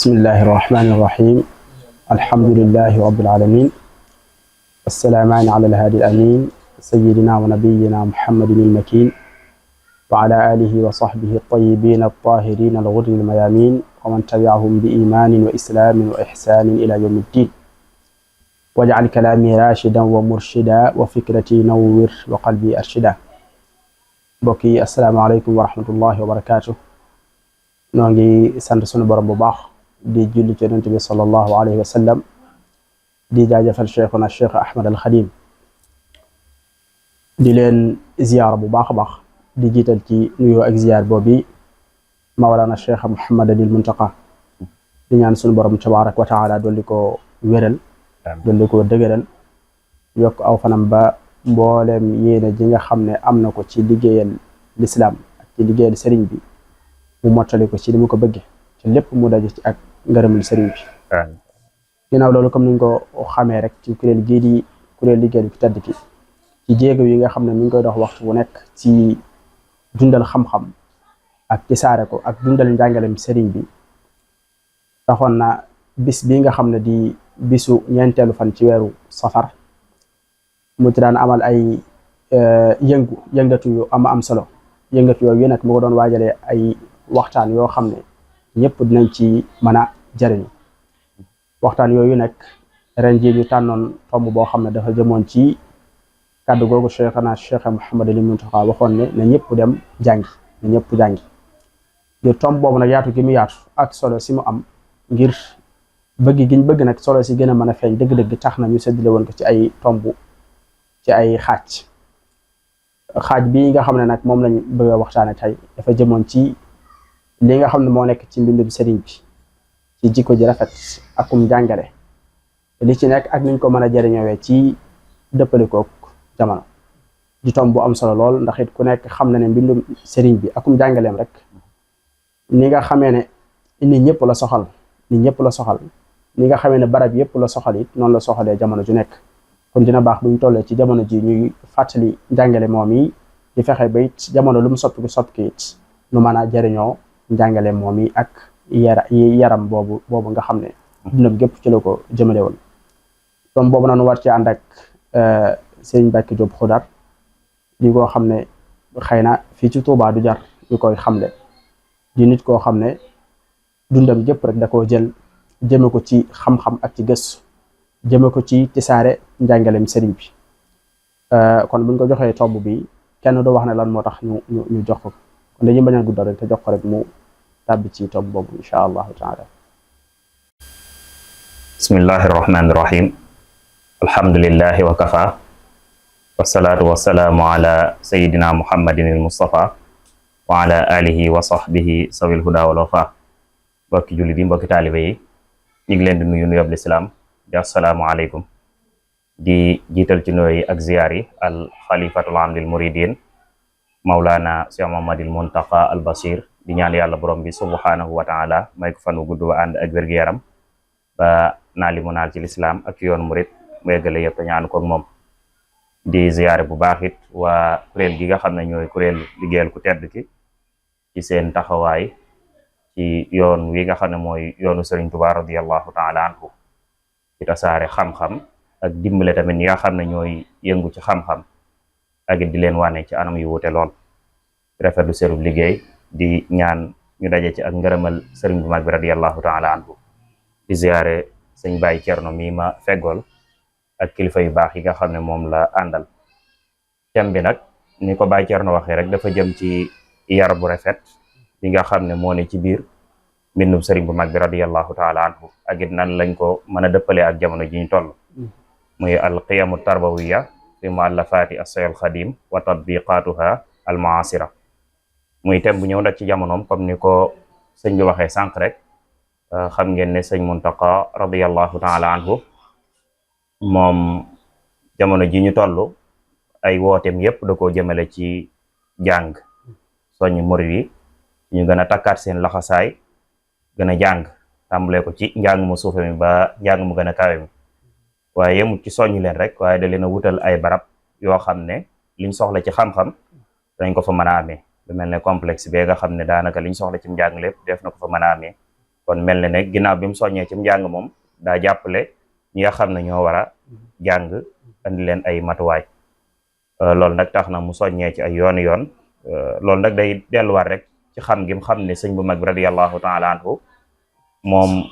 bismillahi irrahmani irrahim alhamdulilahi rabilalamin wassalaamaani ala alhaadi alamin sayidina wa nabiyina muhammadin ilmakin wa ala alihi wa sahbihi altayibin altahirin alghurri almayamin wa man tabiahum bi imanin wa islaamin wa ihsanin ila yawmi ddin waj'al kalaami rashidan wa murshida wa fikrati nawwir wa qalbi arshida. mbokk yi assalaamu aleykum wa rahmatullahi wa barakatuh. noo ngi sant sunu borom bu baax di julli ci yonent bi sallallahu alayhi wa sallam di jaajëfal cheikhuna cheikh Ahmad al Xadim di leen ziyaara bu baax a baax di jiital ci nuyoo ak ziyaar boobu mawlana cheikh Muhammadanil Muntaqa di ñaan sunu borom tabaaraka wa taala dolli ko wéral dolli ko dëgëral yokk aw fanam ba mboolem yéene ji nga xam ne am na ko ci liggéeyal lislaam ak ci liggéeyal sëriñ bi mu mottali ko ci li mu ko bëgge ci lépp mu daje ci ak ngërëmul sëriñ bi. ginnaaw loolu comme niñ ko xamee rek ci kuréel gii di kuréel liggéeyal ki tedd ki ci jéego yi nga xam ne mi ngi koy dox waxtu bu nekk ci dundal xam-xam ak ci saare ko ak dundal njàngalem sëriñ bi taxoon na bis bi nga xam ne di bisu ñeenteelu fan ci weeru safar mu ci daan amal ay yëngatu yu am solo yëngatu yooyu nag mu ko doon waajalee ay waxtaan yoo xam ne ñëpp dinañ ci mën a jëriñ waxtaan yooyu nag ren jii ñu tànnoon tomb boo xam ne dafa jëmoon ci kàddu googu cheikhana cheikh Muhammadul Muntaqa waxoon ne na ñëpp dem jàngi na ñëpp jàngi ngir tomb boobu nag yaatu gi mu yaatu ak solo si mu am ngir bëgg giñ bëgg nag solo si gën a mën a feeñ dëgg-dëgg tax na ñu séddale woon ko ci ay tomb ci ay xaaj bi nga xam ne nag moom lañ bëgg a waxtaane tey dafa jëmoon ci li nga xam ne moo nekk ci mbindum sëriñ bi ci jikko ji rafet akum jàngale li ci nekk ak niñ ko mën a jëriñoowee ci dëppalikook jamono di tomb bu am solo lool ndax it ku nekk xam na ne mbindum sëriñ bi akum jàngaleem rek ni nga xamee ne nit ñëpp la soxal ni nga xamee ne barab yëpp la soxal it noonu la soxalee jamono ju nekk kon dina baax buñ tollee ci jamono ji ñuy fàttali njàngale moom yi di fexe ba it jamono lu mu soppi it nu mën a jëriñoo njàngale moom yi ak yaram boobu nga xam ne dundam gépp ci la ko jëmale woon tom boobu noonu war ci ànd ak Serigne Mbacke Diop Xudar di koo xam ne xëy na fii ci Touba du jar ñu koy xamle di nit koo xam ne dundam gépp rek da koo jël jëme ko ci xam-xam ak ci gëstu jëme ko ci tisaare njàngalem sëriñ bi kon buñ ko joxee tomb bi kenn du wax ne lan moo tax ñu jox ko kon dañuy bañ a guddal rek te jox ko rek mu tàbbi ci tomb boobu insha allahu taala. bismillahi irrahmani irrahim alhamdulillahi wa kafa wasalaatu wasalaamu ala sayidina muhammadin il mustafa wa ala alihi wa sahbihi sawil huda wal wafa. mbokki jullit yi mbokki taalibe yi ñu ngi leen di nuyu nuyoob lislaam di assalaamu aleykum di jiital ci nuyoo yi ak ziyaar yi al xalifatul am lil muridin Mawlana Cheikh Muhammadul Muntaqa al Bashir di ñaan yàlla borom bi subhanahu wa taala may ko fan wu gudd wa ànd ak wér-gu-yaram ba naa li mu naal ci lislaam ak yoon murid mu yeggale yëpp te ñaanu ko moom. di ziyaare bu baax it waa kuréel gi nga xam ne ñooy kuréel liggéeyal ku tedd ki ci seen taxawaay ci yoon wi nga xam ne mooy yoonu Serigne Touba radiyallahu taala anhu ci tasaare xam-xam ak dimbale tamit ñi nga xam ne ñooy yëngu ci xam-xam ak it di leen wane ci anam yu wute lool rafetlu serub liggéey di ñaan ñu daje ci ak ngërëmal sëriñ bu mag bi radiyallahu taala anhu di ziyaare sëñ Baye Cerno mi ma feggool ak kilifa yu baax yi nga xam ne moom la àndal. thème bi nag ni ko Baye Cerno waxee rek dafa jëm ci yar bu rafet bi nga xam ne moo ne ci biir mbindum sëriñ bu mag bi radiyallahu taala anhu ak it nan lañ ko mën a dëppalee ak jamono ji ñu toll muy al qiyamu tarbawiya fi muallafati as-Sayx al-Xadim wa tatbiqatuha al muasira muy thème bu ñëw nag ci jamonoom comme ni ko sëñ bi waxee sànq rek xam ngeen ne sëñ Muntaqa radiyallahu taala anhu moom jamono ji ñu toll ay wooteem yépp da koo jëmale ci jàng soññ murid yi ñu gën a takkaat seen laxasaay gën a jàng tàmbalee ko ci njàng mu suufe mi ba njàng mu gën a kawe mi waaye yemut ci soññ leen rek waaye da leen a wutal ay barab yoo xam ne liñ soxla ci xam-xam dañ ko fa mën a amee lu mel ne complexe bee nga xam ne daanaka liñ soxla ci njàng lépp def na ko fa mën a amee kon mel na ne ginnaaw bi mu soññee ci njàng moom daa jàppale ñi nga xam ne ñoo war a jàng andi leen ay matuwaay loolu nag tax na mu soññee ci ay yooni yoon loolu nag day delluwaat rek ci xam gi mu xam ne sëñ bu mag bi radiyallahu taala anhu moom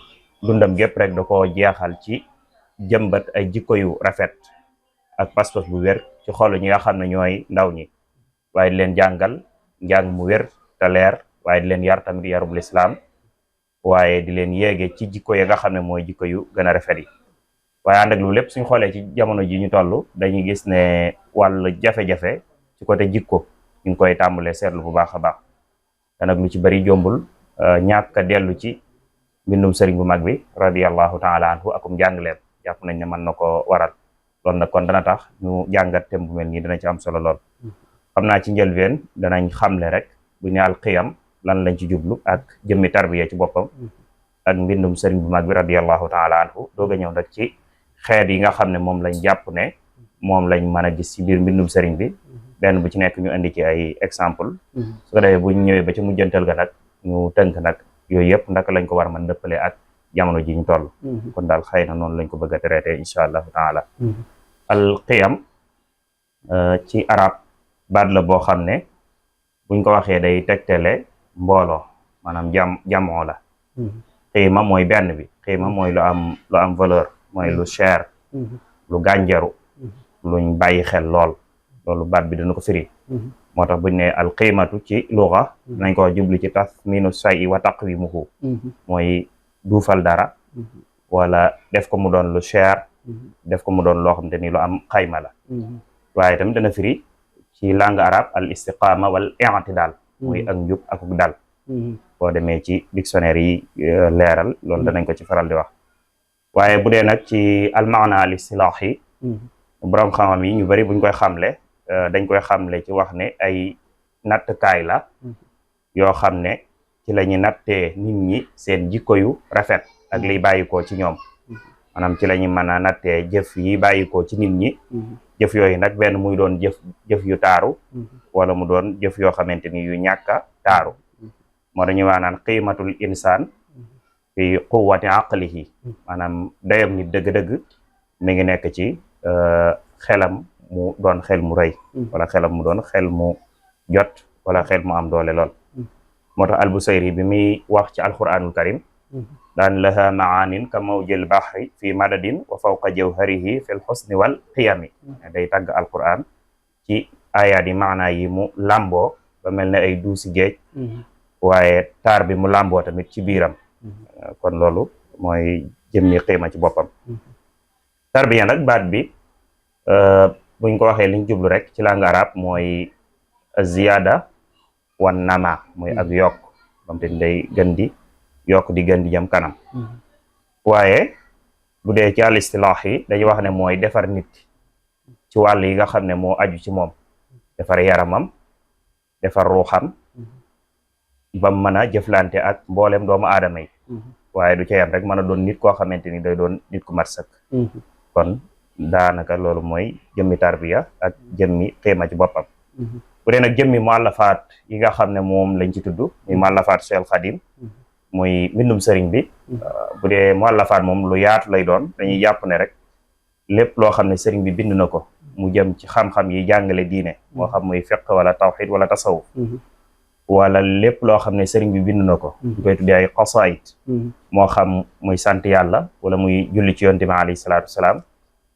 dundam gépp rek da ko jeexal ci jëmbat ay jikko yu rafet ak pas-pas bu wér ci xolu ñi nga xam ne ñooy ndaw ñi waaye di leen jàngal njàng mu wér te leer waaye di leen yar tamit yarub lislaam waaye di leen yéege ci jikko yi nga xam ne mooy jikko yu gën a rafet yi waaye ànd ak lu lépp suñ xoolee ci jamono ji ñu toll dañuy gis ne wàllu jafe-jafe ci côté jikko ñu ngi koy tàmbalee seetlu bu baax a baax te nag lu ci bari jombul ñàkk a dellu ci mbindum sëriñ bu mag bi radiyallahu taala anhu akum jàngaleem jàpp nañ ne mën na ko waral loolu nag kon dana tax ñu jàngat thème bu mel nii dana ci am solo lool xam naa ci njëlbeen danañ xamle rek bu ñu al qiyam lan lañ ci jublu ak jëmmi tarbiya ci boppam ak mbindum sëriñ bu mag bi radiyallahu taala anhu doog a ñëw nag ci xeet yi nga xam ne moom lañ jàpp ne moom lañ mën a gis ci biir mbindum sëriñ bi benn bu ci nekk ñu indi ci ay exemple su ko defee bu ñu ñëwee ba ci mujjantal ga nag ñu tënk nag yooyu yëpp ndaka lañ ko war a mën dëppale ak jamono ji ñu toll kon daal xëy na noonu lañ ko bëgg a traité incha allahu taala al qiyam ci arab baat la boo xam ne buñ ko waxee day tegtale mbooloo maanaam jamoo la xiima mooy benn bi xiima mooy lu am valeur mooy lu cher lu gànjaru luñ bàyyi xel lool loolu baat bi dana ko firi moo tax buñ ne al qiimatu ci luga nañ ko jublu ci tasminu say'i wa taqwimuhu mooy duufal dara wala def ko mu doon lu cher def ko mu doon loo xam te ni lu am xayma la waaye tamit dana firi ci langue arabe al istiqama wal i'tidal muy ak njub akuk dal boo demee ci dictionnaire yi leeral loolu danañ ko ci faral di wax waaye bu dee nag ci al maana al istilahi borom xam-xam yi ñu bari buñ koy xamle dañ koy xamle ci wax ne ay nattkaay la yoo xam ne ci la ñu nattee nit ñi seen jikko yu rafet ak liy bàyyikoo ci ñoom maanaam ci la ñu mën a nattee jëf yi bàyyikoo ci nit ñi jëf yooyu nag benn muy doon jëf yu taaru wala mu doon jëf yoo xamante ni yu ñàkk a taaru moo dañuy wax naan qiimatul insaan fi quwwati aqlihi maanaam dayam nit dëgg-dëgg mi ngi nekk ci xelam mu doon xel mu rëy wala xelam mu doon xel mu jot wala xel mu am doole lool moo tax Albusayri bi muy wax ci alquranul karim daan laha maanin ka mawjil bahri fi madadin wa fawqa jawharihi fil husni wal qiyami day tagg alquran ci ayaat yi maanaa yi mu làmboo ba mel ne ay duusi géej waaye taar bi mu làmboo tamit ci biiram kon loolu mooy jëmmi qiima ci boppam tarbiya nag baat bi buñ ko waxee liñ jublu rek ci langue arabe mooy ziyada wan nama mooy ak yokk bam te day gën di yokk di gën di jëm kanam waaye bu dee ci al istilaax yi dañuy wax ne mooy defar nit ci wàll yi nga xam ne moo aju ci moom defar yaramam defar ruuxam ba mu mën a jëflante ak mboolem doomu aadama yi waaye du ca yam rek mën a doon nit koo xamante ni day doon nit ku mat sëkk kon daanaka loolu mooy jëmmi tarbiya ak jëmmi qiima ci boppam bu dee nag jëmmi muallafaat yi nga xam ne moom lañ ci tudd muy muallafaat Cheikh Khadim muy mbindum sëriñ bi bu dee muallafaat moom lu yaatu lay doon dañuy jàpp ne rek lépp loo xam ne sëriñ bi bind na ko mu jëm ci xam-xam yi jàngale diine moo xam muy fiqh wala tawhid wala tasawuf wala lépp loo xam ne sëriñ bi bind na ko ñu koy tuddee ay qasaid moo xam muy sant yàlla wala muy julli ci yonent bi alayhi salaatu wasalaam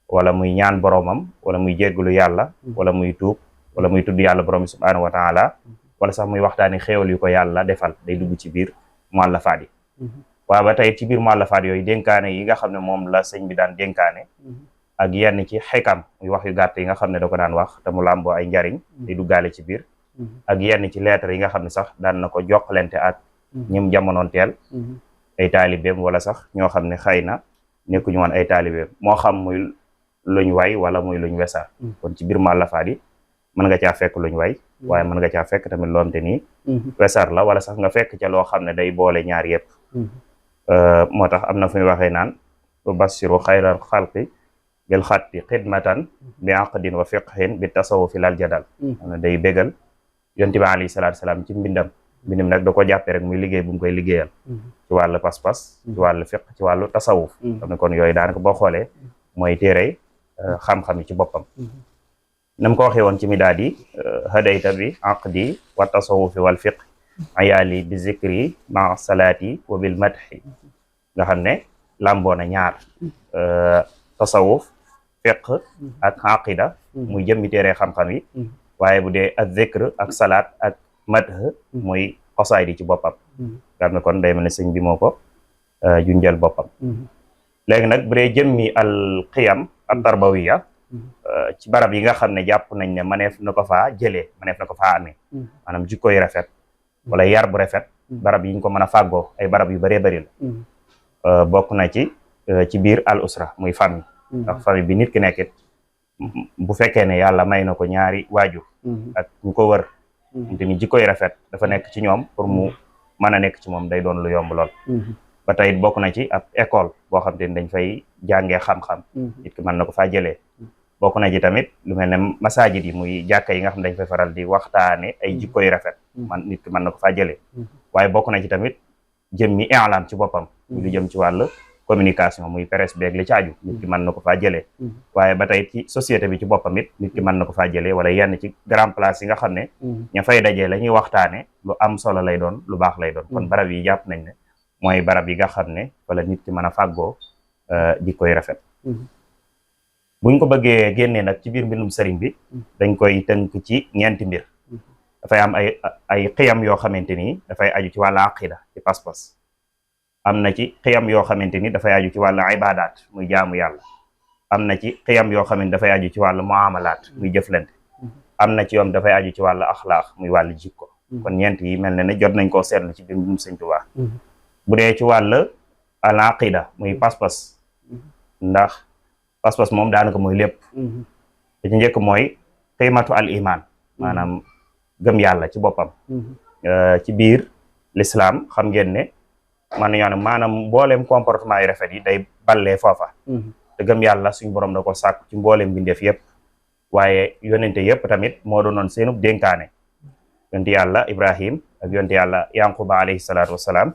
wala muy ñaan boromam wala muy jéggalu yàlla wala muy tuub wala muy tudd yàlla borom subhanahu wa taala wala sax muy waxtaani xéewal yu ko yàlla defal day dugg ci biir muallafaat yi waaye ba tey ci biir muallafaat yooyu dénkaane yi nga xam ne moom la sëñ bi daan dénkaane ak yenn ci xikam muy wax yu gàtt yi nga xam ne da ko daan wax te mu làmboo ay njariñ day duggaale ci biir ak yenn ci lettre yi nga xam ne sax daan na ko jokkalante ak ñim jamonoon teel ay taalibeem wala sax ñoo xam ne xëy na nekkuñu woon ay taalibeem moo xam muy luñ way wala muy luñ wesar kon ci biir muallafaat yi mën nga caa fekk luñ way waaye mën nga caa fekk tamit loonte nii wesar la wala sax nga fekk ca loo xam ne day boole ñaar yëpp moo tax am na fu ñu waxee naan tubashiru xayral xalqi bil xatti xidmatan bi aqdin wa fiqhin bi tasawufi lal jadal day bégal yonent bi alayhi salaatu salaam ci mbindam mbind mi nag da ko jàppee rek muy liggéey bu mu koy liggéeyal ci wàllu pas-pas ci wàllu fiqh ci wàllu tasawuf xam ne kon yooyu daanaka boo xoolee mooy téere xam-xam yi ci boppam nam ko waxee woon ci midaad yi hadayta bi aqdi wa tasawufi wal fiqh ayaali bi zikri ma salaati wa bil madhi nga xam ne làmboona ñaar tasawuf fiqh ak aqida muy jëmmi téere xam-xam yi waaye bu dee ak zikr ak salaat ak madh muy xosaay di ci boppam nga xam ne kon day mel ne sëñ bi moo ko junjal boppam léegi nag bu dee jëmmi al qiyam al tarbawiya ci barab yi nga xam ne jàpp nañ ne maneef na ko faa jëlee maneef na ko faa amee maanaam jikko yu rafet wala yar bu rafet barab yi ñu ko mën a fàggoo ay barab yu bëree bëri la bokk na ci biir al usra muy famille ndax famille bi nit ki nekkit bu fekkee ne yàlla may na ko ñaari waajur ak ñu ko wër te ni jikko yu rafet dafa nekk ci ñoom pour mu mën a nekk ci moom day doon lu yomb lool ba tey bokk na ci ab école boo xam te ni dañ fay jàngee xam-xam nit ki mën na ko faa jëlee bokk na ci tamit lu mel ne masaajid yi muy jàkka yi nga xam ne dañ fay faral di waxtaane ay jikko yu rafet man nit ki mën na ko faa jëlee waaye bokk na ci tamit jëmmi i'lam ci boppam lu jëm ci wàllu communication muy presse beeg li ci aju nit ki mën na ko faa jëlee waaye ba tey ci société bi ci boppam it nit ki mën na ko faa jëlee wala yenn ci grand place yi nga xam ne ña fay dajee la ñuy waxtaane lu am solo lay doon lu baax lay doon kon barab yi jàpp nañ ne mooy barab yi nga xam ne wala nit ki mën a fàggoo jikko yu rafet buñ ko bëggee génnee nag ci biir mbindum sëriñ bi dañ koy tënk ci ñeenti mbir dafay am ay xiyam yoo xamante ni dafay aju ci wàllu aqida ci pas-pas am na ci xiyam yoo xamante ni dafay aju ci wàllu ibadaat muy jaamu yàlla am na ci xiyam yoo xamante dafay aju ci wàllu muamalaat muy jëflante am na ci yoom dafay aju ci wàllu axlaaq muy wàllu jikko kon ñeent yi mel ne ne jot nañ koo seetlu ci biir mbindum Sëriñ Tuubaa bu dee ci wàllu al aqida muy pas-pas ndax pas-pas moom daanaka mooy lépp te ci njëkk mooy qiimatu al iman maanaam gëm yàlla ci boppam ci biir l'islam xam ngeen ne man nañoo ne maanaam mbooleem comportement yu rafet yi day ballee foofa te gëm yàlla suñ borom da ko sàkk ci mbooleem bindeef yëpp waaye yonente yëpp tamit moo doonoon seenub dénkaane yonte yàlla Ibrahim ak yonte yàlla Yanquba alayhi salaatu wassalaam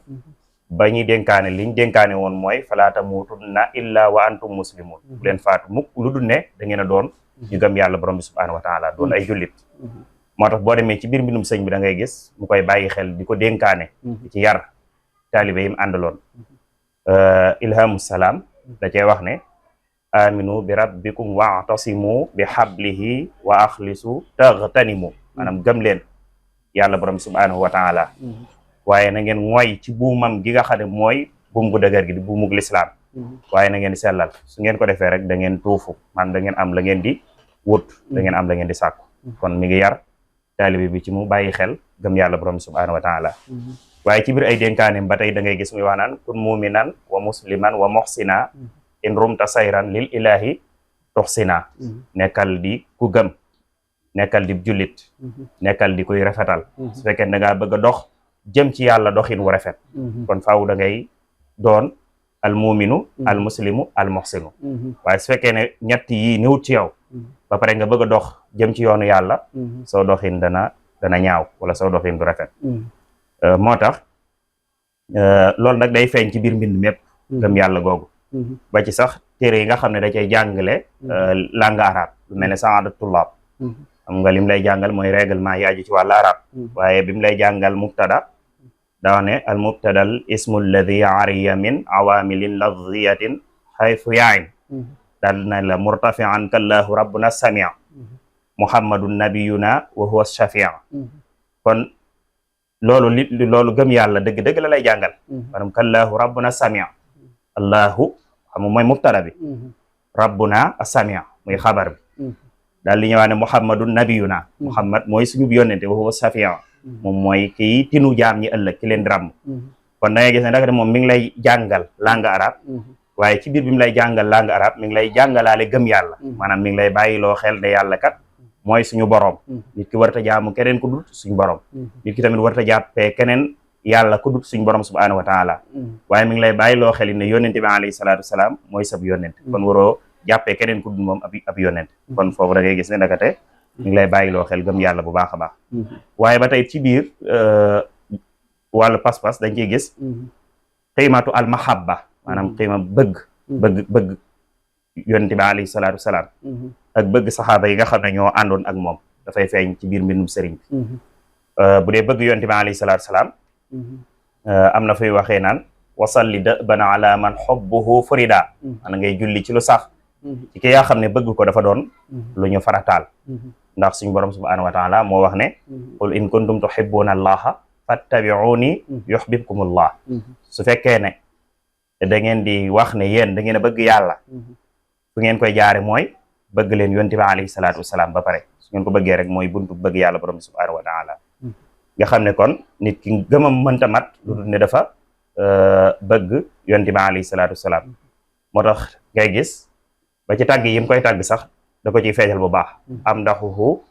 ba ñuy dénkaane liñ dénkaane woon mooy falaa tamuutunna illa wa antum muslimun bu leen faatu mukk lu dul ne da ngeen a doon ñu gëm yàlla borom bi subhanahu wa taala doon ay jullit moo tax boo demee ci biir mbindum sëñ bi da ngay gis mu koy bàyyi xel di ko dénkaane ci yar taalibe yi mu àndaloon ilhamu salaam da cee wax ne aminu bi rabbikum wa'tasimu bi hablihi wa axlisu taxtanimu maanaam gëm leen yàlla borom bi subhanahu wa taala waaye na ngeen mooy ci buumam gi nga xam ne mooy buum gu dëgër gi di buumug lislaam waaye na ngeen di sellal su ngeen ko defee rek da ngeen tuufu man da ngeen am la ngeen di wut da ngeen am la ngeen di sàkku kon mi ngi yar taalibi bi ci mu bàyyi xel gëm yàlla borom subhanahu wa taala waaye ci biir ay dénkaaneem ba tey da ngay gis muy wax naan kun muminan wa musliman wa muhsina in rumta sayran lil ilahi tuxsina nekkal di ku gëm nekkal di jullit nekkal di koy rafetal su fekkee da ngaa bëgg a dox jëm ci yàlla doxin wu rafet kon faaw da ngay doon al muminu al muslimu al muhsinu waaye su fekkee ne ñett yi néewut ci yow ba pare nga bëgg a dox jëm ci yoonu yàlla soo doxin dana ñaaw wala soo doxin du rafet moo tax loolu nag day feeñ ci biir mbind mépp gëm yàlla googu ba ci sax téere yi nga xam ne da cay jàngale langue arabe lu mel ne saada tullaab xam nga lim lay jàngal mooy règlement yi aju ci wàllu arab waaye bi mu lay jàngal mubtada daa ne al mubtada al ismu alladi ariya min awamilin lafziyatin xaytu yaayin daal na la murtafian kallahu rabbuna samia muhammadun nabiyuna wa huwa shafia kon loolu gëm yàlla dëgg-dëgg la lay jàngal maanaam kallahu rabbuna samia allahu xam nga mooy mubtada bi rabbuna samia muy xabar bi daal li ñëwaat ne muhammadun nabiyuna muhammad mooy suñu yónnente wa huwa shafia moom mooy kii tinu jaam ñi ëllëg ki leen di ràmm kon da ngay gis ne nag moom mi ngi lay jàngal langue arabe waaye ci biir bi mu lay jàngal langue arabe mi ngi lay jàngalaale gëm yàlla maanaam mi ngi lay bàyyiloo xel ne yàlla kat mooy suñu borom nit ki warta jaamu keneen ku dut suñu borom nit ki tamit warta jàppee keneen yàlla ku dut suñu borom subhanahu wa taala waaye mi ngi lay bàyyiloo xel ne yónnente bi alayhi salaatu wasalaam mooy sab yónnente kon waroo jàppee keneen ku dut moom ab yónnente kon foofu da ngay gis ne ndakate mi ngi lay bàyyiloo xel gëm yàlla bu baax a baax waaye ba tey ci biir wàllu pas-pas dañ ciy gis qiimatu al mahabba maanaam qiima bëgg yonent bi alayhi salaatu wasalaam ak bëgg saxaaba yi nga xam ne ñoo àndoon ak moom dafay feeñ ci biir mbindum sëriñ bi bu dee bëgg yonent bi alayhi salaatu wasalaam am na fuy waxee naan wasalli da'ban ala man hubbuhu furida maanaam ngay julli ci lu sax ci ki yaa xam ne bëgg ko dafa doon lu ñu farataal ndax suñu borom subhanahu wa taala moo wax ne qul in kuntum tuhibbuna allaha fattabi'uni yuhbibkumullah su fekkee ne da ngeen di wax ne yéen da ngeen a bëgg yàlla fu ngeen koy jaare mooy bëgg leen yonent bi alayhi salaatu wasalaam ba pare su ngeen ko bëggee rek mooy buntu bëgg yàlla borom subhanahu wa taala nga xam ne kon nit ki gëmam mënta mat lu dul ne dafa bëgg yonent bi alayhi salaatu wasalaam moo tax ngay gis ba ci tàgg yi mu koy tàgg sax da ko ciy feeñal bu baax am ndaxuhu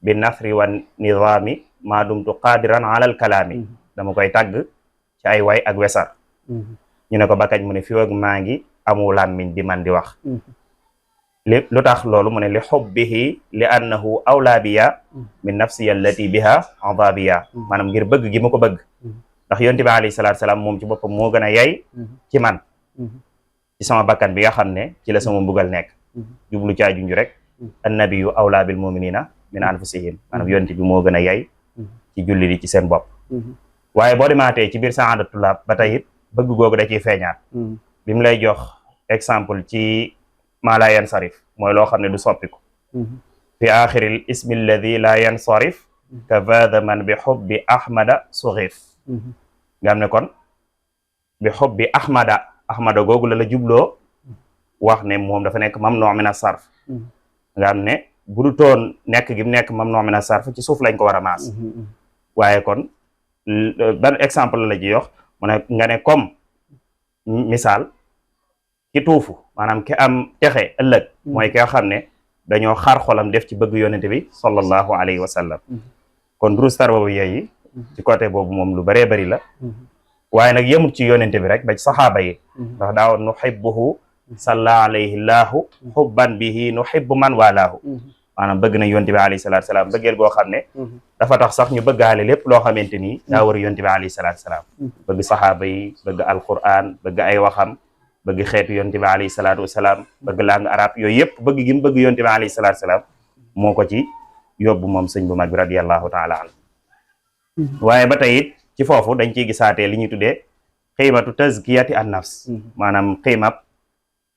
bi nasri wa nizaami maa dumtu qadiran ala al kalaami dama koy tàgg ci ay way ak wesar ñu ne ko ba kañ mu ne fi wag maa ngi amu làmmiñ di man di wax lu tax loolu mu ne li xubbihi li annahu awlaa biya min nafsiya allati biha adabiya maanaam ngir bëgg gi ma ko bëgg ndax yonent bi alayhi salaatu salaam moom ci boppam moo gën a yay ci man ci sama bakkan bi nga xam ne ci la sama mbugal nekk jublu caa junju rek annabiyu awlaa bil muminina min anfusihim maanaam yonent bi moo gën a yay ci julli di ci seen bopp waaye boo demaatee ci biir saadatu tulaab ba tey it bëgg googu da ciy feeñaat bi mu lay jox exemple ci maa laa yansarif mooy loo xam ne du soppiku fi axiril ismi alladi laa yansarif ka vada man bi xubbi ahmada suxif nga xam ne kon bi xubbi ahmada googu la jubloo wax ne moom dafa nekk mamnu min as-sarf nga xam ne bu du toon nekk gi mu nekk mamnu min as-sarf ci suuf lañ ko war a maas waaye kon ban exemple la ci yox mu ne nga ne comme misaal ki tuufu maanaam ki am texe ëllëg mooy ki nga xam ne dañoo xar xolam def ci bëgg yonente bi sallallahu alayhi wa sallam kon durus tarbawi yi ci côté boobu moom lu bëree bëri la waaye nag yemut ci yonente bi rek ba ci saxaaba yi ndax daaw nuhibbuhu salla alayhi llaahu hubban bihi nuhibbu man walaahu maanaam bëgg na yonente bi alayhi salaatu salaam bëggeel goo xam ne dafa tax sax ñu bëggaale lépp loo xamante ni daa war yonente bi alayhi salaatu salaam bëgg saxaaba yi bëgg alquran bëgg ay waxam bëgg xeetu yonent bi alayhi salaatu wasalaam bëgg langue arabe yooyu yëpp bëgg gi mu bëgg yonent bi alayhi salaatu wasalaam moo ko ci yóbbu moom sëñ bu mag bi radiyallahu taala anhu waaye ba tey it ci foofu dañ ciy gisaatee li ñuy tuddee qiimatu tazkiyati an nafs maanaam qiimab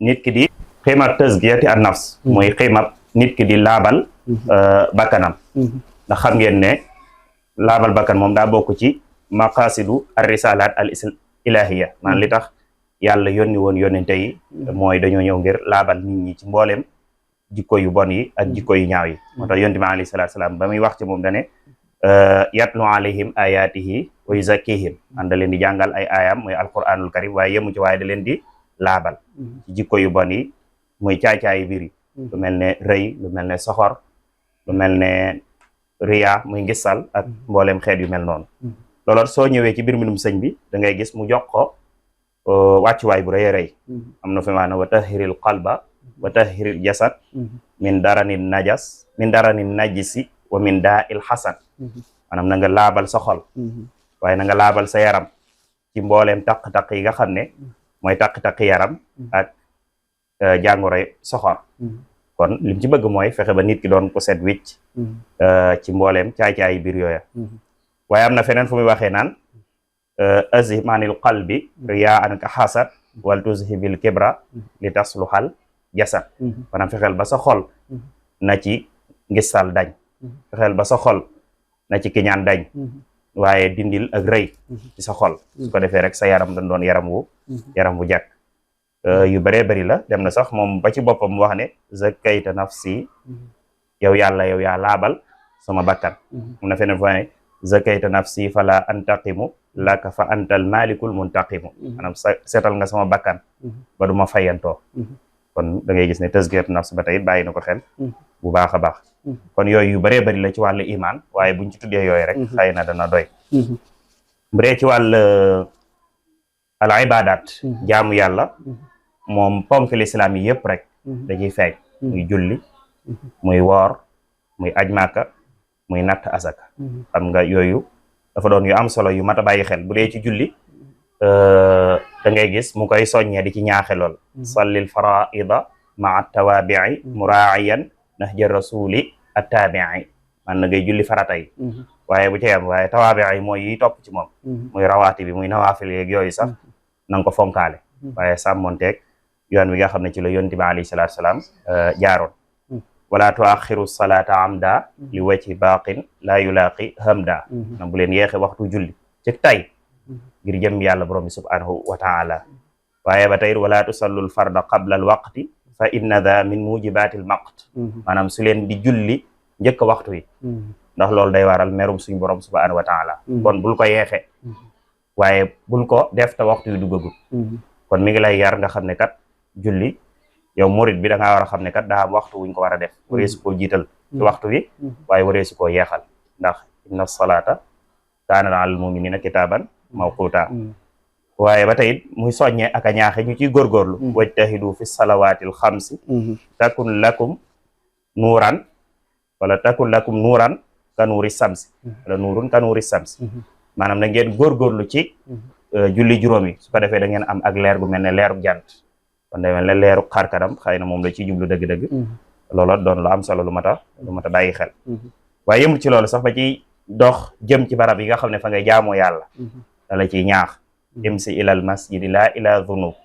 nit ki di qiimatu tazkiyati an nafs mooy qiimab nit ki di laabal bakkanam ndax xam ngeen ne laabal bakkan moom daa bokk ci maqasidu ar risalat al ilahiya maanaam li tax yàlla yónni woon yónnente yi mooy dañoo ñëw ngir laabal nit ñi ci mbooleem jikko yu bon yi ak jikko yu ñaaw yi moo tax yonent bi alayhi salaatu salaam ba muy wax ci moom dane yatlu alayhim ayatihi wa yuzakkihim an da leen di jàngal ay aayam mooy alquranul karim waaye yemu ci waaye da leen di laabal ci jikko yu bon yi muy caay-caayi biir yi lu mel ne rëy lu mel ne soxor lu mel ne riya muy ngisal ak mbooleem xeet yu mel noonu loolu soo ñëwee ci biir mbindum sëñ bi da ngay gis mu jox ko wàccuwaay bu rëy a rëy am na fi maanaam wa tahiril qalba wa tahiril jasad min daranin najas min daranin najisi wa min daa il xasan maanaam na nga laabal sa xol waaye na nga laabal sa yaram ci mbooleem taq-taq yi nga xam ne mooy taq-taq yaram ak jàngoroy soxor kon lim ci bëgg mooy fexe ba nit ki doon ko set wicc ci mbooleem caay-caay biir yooya waaye am na feneen fu muy waxee naan azhib anil qalbi riyaan ka xasad wal tuzhibil kibra li tasluxal jasad maanaam fexeel ba sa xol na ci ngisal dañ fexeel ba sa xol na ci kiñaan dañ waaye dindil ak rëy ci sa xol su ko defee rek sa yaram dañ doon yaram wu jàkk yu bëree bëri la dem na sax moom ba ci boppam wax ne zakkayta nafsi yow yàlla yow yaa laabal sama bakkan mun na feneen fa ne zakayta nafsi fala antaqimu laka fa antal malikul muntaqimu maanaam seetal nga sama bakkan ba duma fayantoo kon da ngay gis ne tazkiyatu nafs ba tey bàyyi na ko xel bu baax a baax kon yooyu yu bëree bëri la ci wàllu iman waaye buñ ci tuddee yooyu rek xëy na dana doy bu dee ci wàll al ibadat jaamu yàlla moom ponk l'islam yi yëpp rek da ciy feeñ muy julli muy woor muy aj màkka muy natt asaka xam nga yooyu dafa doon yu am solo yu mat a bàyyi xel bu dee ci julli da ngay gis mu koy soññee di ci ñaaxe lool sallil faraida maa tawaabii muraayan nahja rasuli attaabii man na ngay julli farata yi waaye bu ci yam waaye tawaabii mooy yi topp ci moom muy rawaati bi muy nawaafil yeeg yooyu sax na nga ko fonkaale waaye sàmmonteeg yoon wi nga xam ne ci la yonent bi alayhi salaatu salaam jaaroon wala tuaxiru salaata amda li wajhi baaqin laa yulaaqi hamda na bu leen yeexe waxtu julli ci tay ngir jëm yàlla borom bi subhanahu wa taala waaye ba tey wala tusallul farda qabla al waqti fa inna da min mujibatil maqt maanaam su leen di julli njëkk waxtu yi ndax loolu day waral merum suñu borom subhanahu wa taala kon bul ko yeexe waaye bul ko def te waxtu yi duggagul kon mi ngi lay yar nga xam ne kat julli yow murid bi da ngaa war a xam ne kat daa am waxtu wuñ ko war a def waree su koo jiital ci waxtu wi waaye waree su koo yeexal ndax inna salata kaanat alal muminina kitaaban mawquta waaye ba tey muy soññee ak a ñaaxe ñu ciy góorgóorlu wajtahidu fi salawaatil xamsi takun lakum nuuran wala takun lakum nuuran ka nuuri samsi wala nuurun ka nuuri samsi maanaam na ngeen góorgóorlu ci julli juróom yi su ko defee da ngeen am ak leer gu mel ne leeru jant kon day mel ne leeru xarkanam xëy na moom la ciy jublu dëgg-dëgg loola doon lu am solo lu mat a bàyyi xel waaye yëmul ci loolu sax ba ci dox jëm ci barab yi nga xam ne fa ngay jaamoo yàlla da la ciy ñaax imsi ilal masjidi laa ila dhunub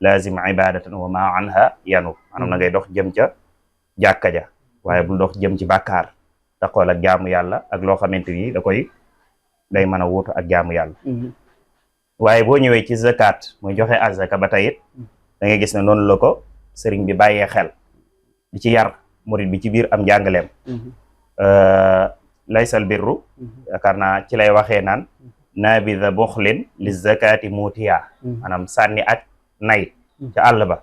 lazim ibadatan wa ma anha yanub maanaam na ngay dox jëm ca jàkka ja waaye bul dox jëm ci bàkkaar taxool ak jaamu yàlla ak loo xamante ni day mën a wuutu ak jaamu yàlla waaye boo ñëwee ci zakat muy joxe azaka ba tey it da ngay gis ne noonu la ko sëriñ bi bàyyee xel di ci yar murid bi ci biir am njàngaleem laysal birru yaakaar naa ci lay waxee naan nabida buxlin li zakati muutiya maanaam sànni ak nay ca àll ba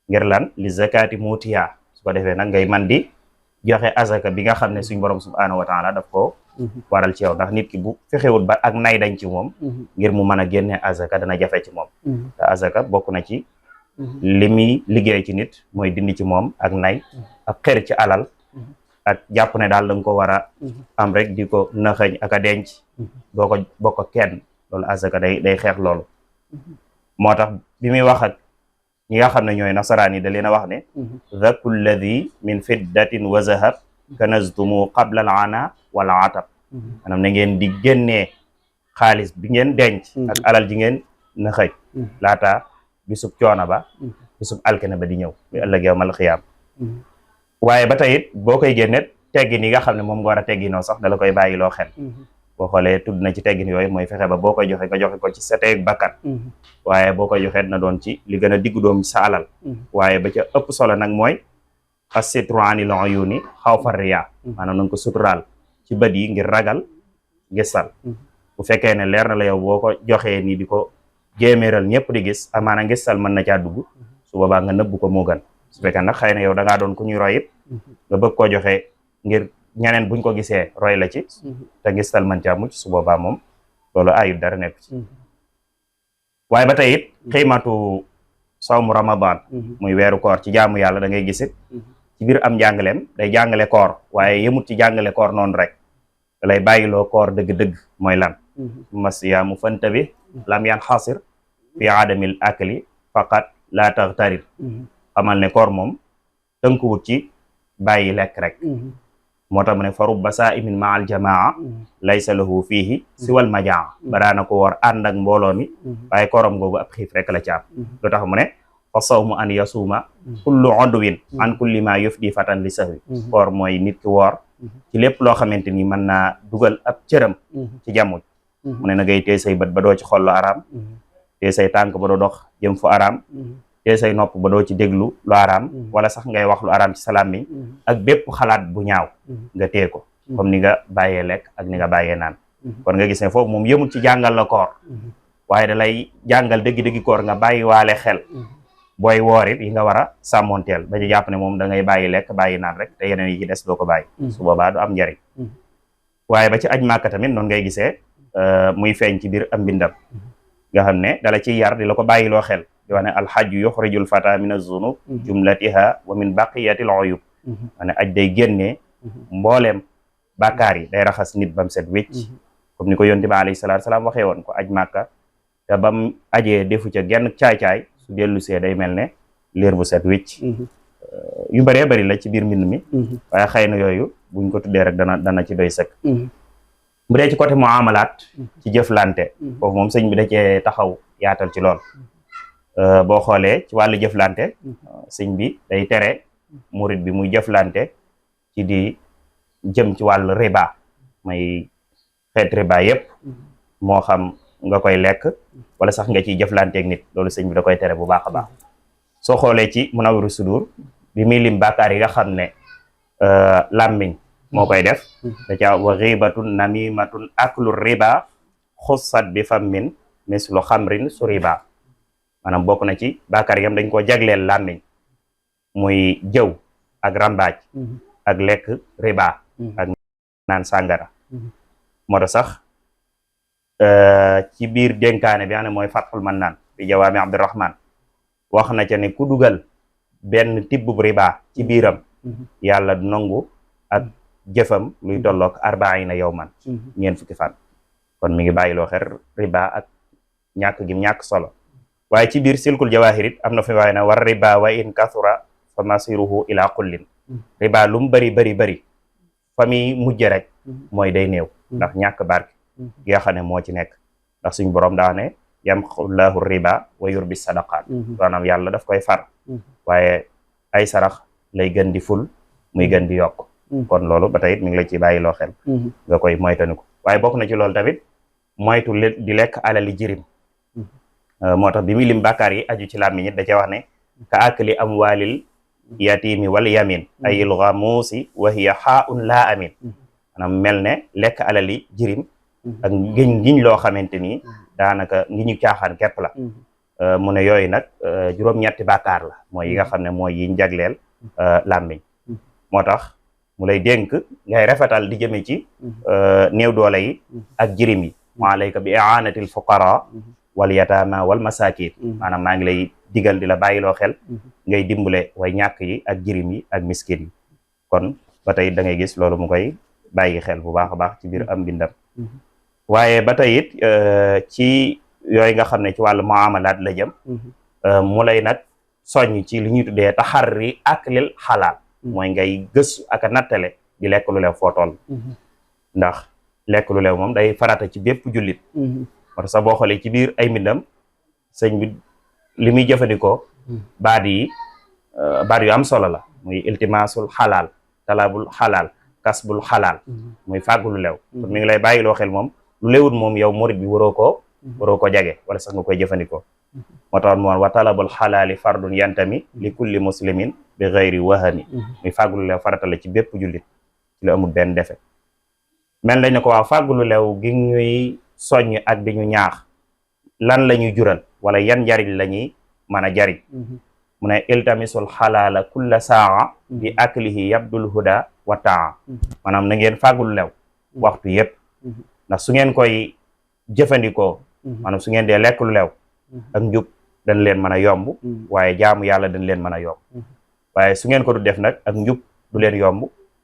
ngir lan li zakati muutiya su ko defee nag ngay man di joxe azaka bi nga xam ne suñ borom subhanahu wa taala daf ko waral ci yow ndax nit ki bu fexewut ba ak nay dañ ci moom ngir mu mën a génne azaka dana jafe ci moom te azaka bokk na ci li muy liggéey ci nit mooy dindi ci moom ak nay ak xër ci alal ak jàpp ne daal da nga ko war a am rek di ko naxëñ ak a denc boo ko bokk kenn loolu azaka day xeex loolu moo tax bi muy wax ak ñi nga xam ne ñooy nasaraan yi da leen a wax ne dhaku lladi min fiddatin wa zahab kanaztumu qabla al ana wala atab maanaam na ngeen di génnee xaalis bi ngeen denc ak alal ji ngeen naxëj laata bisub coono ba bisub alkene ba di ñëw bi ëllëg yawmal xiyaam waaye ba tey it boo koy génne teggin yi nga xam ne moom nga war a tegginoo sax dala koy bàyyi loo xel boo xoolee tudd na ci teggin yooyu mooy fexe ba boo koy joxe nga joxe ko ci sa teeg bakkan waaye boo koy joxe na doon ci li gën a diggu doom sa alal waaye ba ca ëpp solo nag mooy as-sitru anil uyuni xawfa riya maanaam na nga ko suturaal ci bët yi ngir ragal gisal bu fekkee ne leer na la yow boo ko joxee nii di ko jéeméeral ñëpp di gis amaana gisal mën na caa dugg su boobaa nga nëbbu ko moo gën su fekkee nag xëy na yow da ngaa doon ku ñuy roy it nga bëgg koo joxe ngir ñeneen buñ ko gisee roy la ci te gistal mën caa mucc su boobaa moom loolu ayut dara nekk ci waaye ba tey it xiimatu sawmu ramadan muy weeru koor ci jaamu yàlla da ngay gisit ci biir am njàngaleem day jàngale koor waaye yemut ci jàngale koor noonu rek da lay bàyyiloo koor dëgg-dëgg mooy lan masiyaamu fantabi lam yan xasir fi adamil akli faqat la taxtarir xamal ne koor moom tënkuwut ci bàyyi lekk rek moo tax mu ne farub ba saa imin ma al jamaa laysa lahu fiihi siwal majaa baraana ko woor ànd ak mbooloo mi waaye kooram googu ab xiif rek la ci am lu tax mu ne fa sawmu an yasuuma kullu udwin an kulli ma yufdi fatan li sahwi koor mooy nit ki woor ci lépp loo xamante ni mën naa dugal ab cëram ci jamuj mu ne na ngay téye say bët ba doo ci xool lu araam téye say tànk ba doo dox jëm fu araam téye say nopp ba doo ci déglu lu araam wala sax ngay wax lu araam ci salaam mi ak bépp xalaat bu ñaaw nga téye ko comme ni nga bàyyee lekk ak ni nga bàyyee naan kon nga gis ne foofu moom yëmul ci jàngal la koor waaye da lay jàngal dëgg-dëggi koor nga bàyyi waale xel booy woorit yi nga war a sàmmoonteel ba ñu jàpp ne moom da ngay bàyyi lekk bàyyi naan rek te yeneen yi ci des doo ko bàyyi su boobaa du am njariñ waaye ba ci aj màkka tamit noonu ngay gisee muy feeñ ci biir am mbindam nga xam ne dala ciy yar di la ko bàyyiloo xel di wax ne alxajju yuxrijul fata min az-zunub jumlatiha wa min baqiyatil uyub ma ne aj day génnee mbooleem bàkkaar yi day raxas nit bam set wécc comme ni ko yonent bi alayhi salaatu salaam waxee woon ko aj màkka te bam ajee defu ca genn caay-caay su dellu see day mel ne liir bu set wicc yu bëree bëri la ci biir mbind mi waaye xëy na yooyu buñ ko tuddee rek dana ci doy sëkk bu dee ci côté muamalaat ci jëflante foofu moom sëñ bi da cee taxaw yaatal ci lool boo xoolee ci wàllu jëflante sëñ bi day tere murid bi muy jëflante ci di jëm ci wàllu riba may xeet riba yépp moo xam nga koy lekk wala sax nga ciy jëflanteeg nit loolu sëñ bi da koy tere bu baax a baax soo xoolee ci Munawwirus Sudur bi muy lim bàkkaar yi nga xam ne làmmiñ moo koy def da ca wa ghibatun namimatun aklu riba xussat bi fammin mislu xamrin su riba maanaam bokk na ci bàkkaar yam dañ koo jagleel làmmiñ muy jëw ak rambaaj ak lekk riba ak naan sàngara moo tax sax ci biir dénkaane bi xam ne mooy Fathul Mannaan bi Jawaami Abdurrahman wax na ca ne ku dugal benn tibbub riba ci biiram yàlla du nangu ak jëfam luy tolloog 40 yawman ñeent fukki fan kon mi ngi bàyyiloo xel riba ak ñàkk gi ñàkk solo waaye ci biir silkul jawaahirit am na fi waaye ne war riba wa in kathura fa masiruhu ila qullin riba lu mu bari fa muy mujj rek mooy day néew ndax ñàkk barke gi nga xam ne moo ci nekk ndax suñ borom daa ne yamxullahu riba wa yurbi sadaqaat maanaam yàlla daf koy far waaye ay sarax lay gën di ful muy gën di yokk kon loolu ba tey mi ngi la ci bàyyi loo xel nga koy moytandiku waaye bokk na ci loolu tamit moytu di lekk alali jirim moo tax bi muy lim bàkkaar yi aju ci làmmiñ it da cee wax ne ka akli amwaalil yatimi wal yamin ayil ghamuusi wa hiya xaaun laa amin maanaam mel ne lekk alali jirim ak ngiñ loo xamante ni daanaka ngiñu caaxaan képp la mu ne yooyu nag juróom-ñetti bàkkaar la mooy yi nga xam ne mooy yiñ jagleel làmmiñ moo tax mu lay dénk ngay rafetal di jëme ci néew doole yi ak jirim yi wa alayka bi i'anatil fuqara wal yatama wal masakin maanaam maa ngi lay digal di la bàyyiloo xel ngay dimbale way ñàkk yi ak jirim yi ak miskin yi kon ba tey da ngay gis loolu mu koy bàyyi xel bu baax a baax ci biir am mbindam waaye ba tey it ci yooyu nga xam ne ci wàllu muamalaat la jëm mu lay nag soññ ci li ñuy tuddee taxarri aklil xalaal mooy ngay gëstu ak a nattale di lekk lu leew foo toll ndax lekk lu leew moom day farata ci bépp jullit moo tax sax boo xoolee ci biir ay mbindam sëñ bi li muy jëfandikoo baat yu am solo la muy iltimaasul xalaal talabul xalaal kasbul xalaal muy fàggu lu leew kon mi ngi lay bàyyiloo xel moom lu leewut moom yow murid bi waroo ko jage wala sax nga koy jëfandikoo moo tax moom wa talabul xalaali fardun yantami li kulli muslimin bi gayri wahami muy fàggu lu leew farata la ci bépp jullit ci la amul benn defe mel nañ ne ko waaw fàggu lu leew gi ñuy soññ ak di ñu ñaax lan la ñuy jural wala yan njariñ la ñuy mën a jariñ mu ne iltamisul xalaala kulla saa bi aklihi yabdul huda wa taa maanaam na ngeen fàggu lu leew waxtu yépp ndax su ngeen koy jëfandikoo maanaam su ngeen dee lekk lu leew ak njub dañ leen mën a yomb waaye jaamu yàlla dañ leen mën a yomb waaye su ngeen ko du def nag ak njub du leen yomb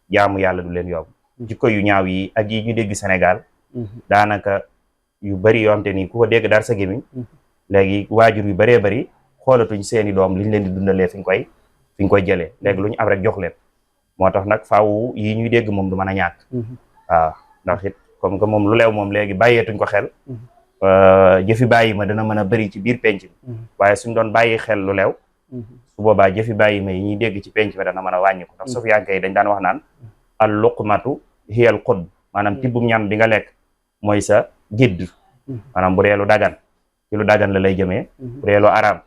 jaamu yàlla du leen yomb jikko yu ñaaw yi ak yi ñu dégg Sénégal daanaka yu bari yoomte ni ku ko dégg dar sa gémmiñ léegi waajur yu bëree bëri xoolatuñ seeni doom liñ leen di dundalee fi ñu koy jëlee léegi lu ñu am rek jox leen moo tax nag faaw yi ñuy dégg moom du mën a ñàkk waaw ndax it comme que moom lu leew moom léegi bàyyeetuñ ko xel jëfi bàyyi ma dana mën a bëri ci biir penc mi waaye suñ doon bàyyi xel lu leew su boobaa jëfi bàyyi ma yi ñuy dégg ci penc mi dana mën a wàññi ko ndax sufiyanke yi dañ daan wax naan al luqmatu hiyal xud maanaam tibbum ñam bi nga lekk mooy sa gidd maanaam bu dee lu dagan ci lu dagan la lay jëmee bu dee lu araam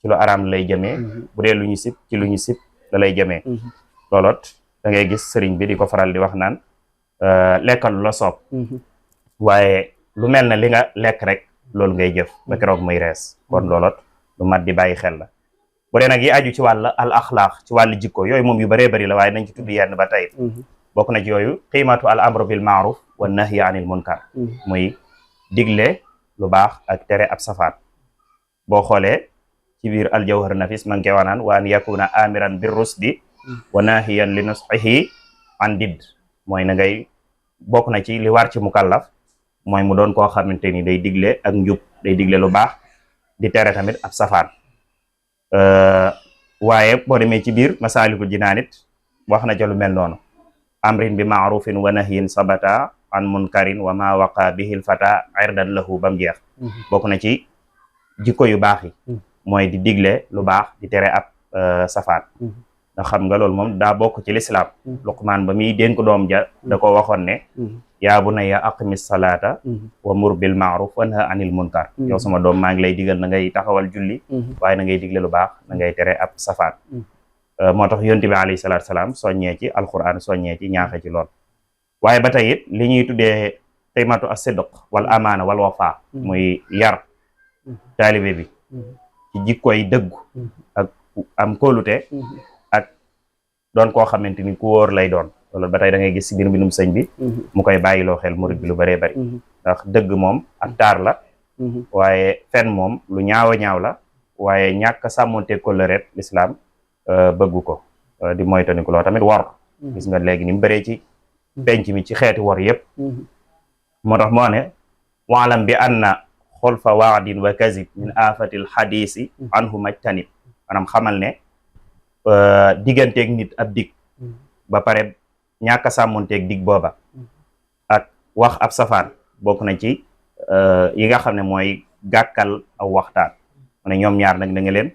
ci lu araam la lay jëmee bu dee lu ñu sib ci lu ñu sib la lay jëmee looloot da ngay gis sëriñ bi di ko faral di wax naan lekkal lu la soob waaye lu mel ne li nga lekk rek loolu ngay jëf ba keroog muy rees kon looloot lu mat di bàyyi xel la bu dee nag yi aju ci wàll al axlaaq ci wàllu jikko yooyu moom yu bëree bëri la waaye nañ ci tudd yenn ba tey bokk na ci yooyu qiimatu al amru bil maaruf wa nahyi anil munkar muy digle lu baax ak tere ab safaat boo xoolee ci biir al jawhar nafis ma ngi koy wax naan wa an yakuna amiran bir rusdi wa nahiyan li nusxihi an didd mooy na ngay bokk na ci li war ci mukallaf mooy mu doon koo xamante ni day digle ak njub, day digle lu baax, di tere tamit ab safaan. waaye boo demee ci biir Masaalikul Jinaan it wax na ca lu mel noonu, amrin bi maarufin wa nahyin sabata an munkarin wa ma waqa bihil fata irdan lahu bam jeex. bokk na ci jikko yu baax yi mooy di digle lu baax, di tere ab safaan. ndax xam nga loolu moom daa bokk ci lislaam. Luqmaan ba muy dénk doom ja da ko waxoon ne yaa bunayya aqimis salaata wa mur bil ma'ruf wa nha anil munkar. yow sama doom maa ngi lay digal na ngay taxawal julli, waaye na ngay digle lu baax, na ngay tere ab safaan. moo tax yonent bi alayhi salaatu salaam soññee ci alquran, soññee ci ñaaxe ci lool. waaye ba tey it li ñuy tuddee qimatu as-sidq wal amaana wal wafa, muy yar taalibe bi ci jikkoy dëggu ak am kóolute ak doon koo xamante ni ku wóor lay doon. loolu ba tey da ngay gis si biir mbindum sëñ bi mu koy bàyyiloo xel murid bi lu bëree bëri. ndax dëgg moom ak taar la, waaye fen moom lu ñaaw a ñaaw la, waaye ñàkk a sàmmonte kóllëre lislaam bëggu ko. di moytandiku loo tamit wor, gis nga léegi ni mu bëree ci penc mi ci xeeti wor yëpp. moo tax moo ne waalam bi anna xulfa waadin wa kazib min afatil xadisi anhu majtanib. maanaam xamal ne digganteeg nit ab dig ba pare ñàkk a sàmmonteeg dig booba ak wax ab safaan bokk na ci yi nga xam ne mooy gàkkal aw waxtaan. mu ne ñoom ñaar nag da nga leen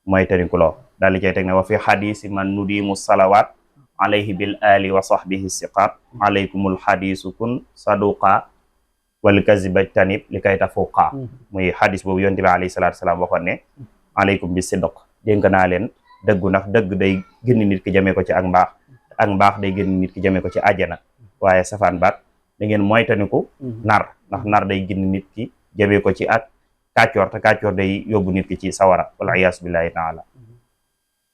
mooy tanikuloo. daal di cay teg ne wa fi xadisi man nudimu salawaat alayhi bil ali wa sahbihi siqaat alaykumul xadisu kun saduqa wal kaziba tanib li kay tafuqa. muy xadis boobu yonent bi alayhi salaatu salaam waxoon ne alaykum bi sidq, dénk naa leen dëggu, ndax dëgg day gën nit ki jamee ko ci ak mbaax, ak mbaax day gën nit ki jamee ko ci àjjana. waaye safaan baat da ngeen moytaniku nar, ndax nar day gën nit ki jamee ko ci ak kàccoor, te kàccoor day yóbbu nit ki ci sawara wal iyaasu billahi taala.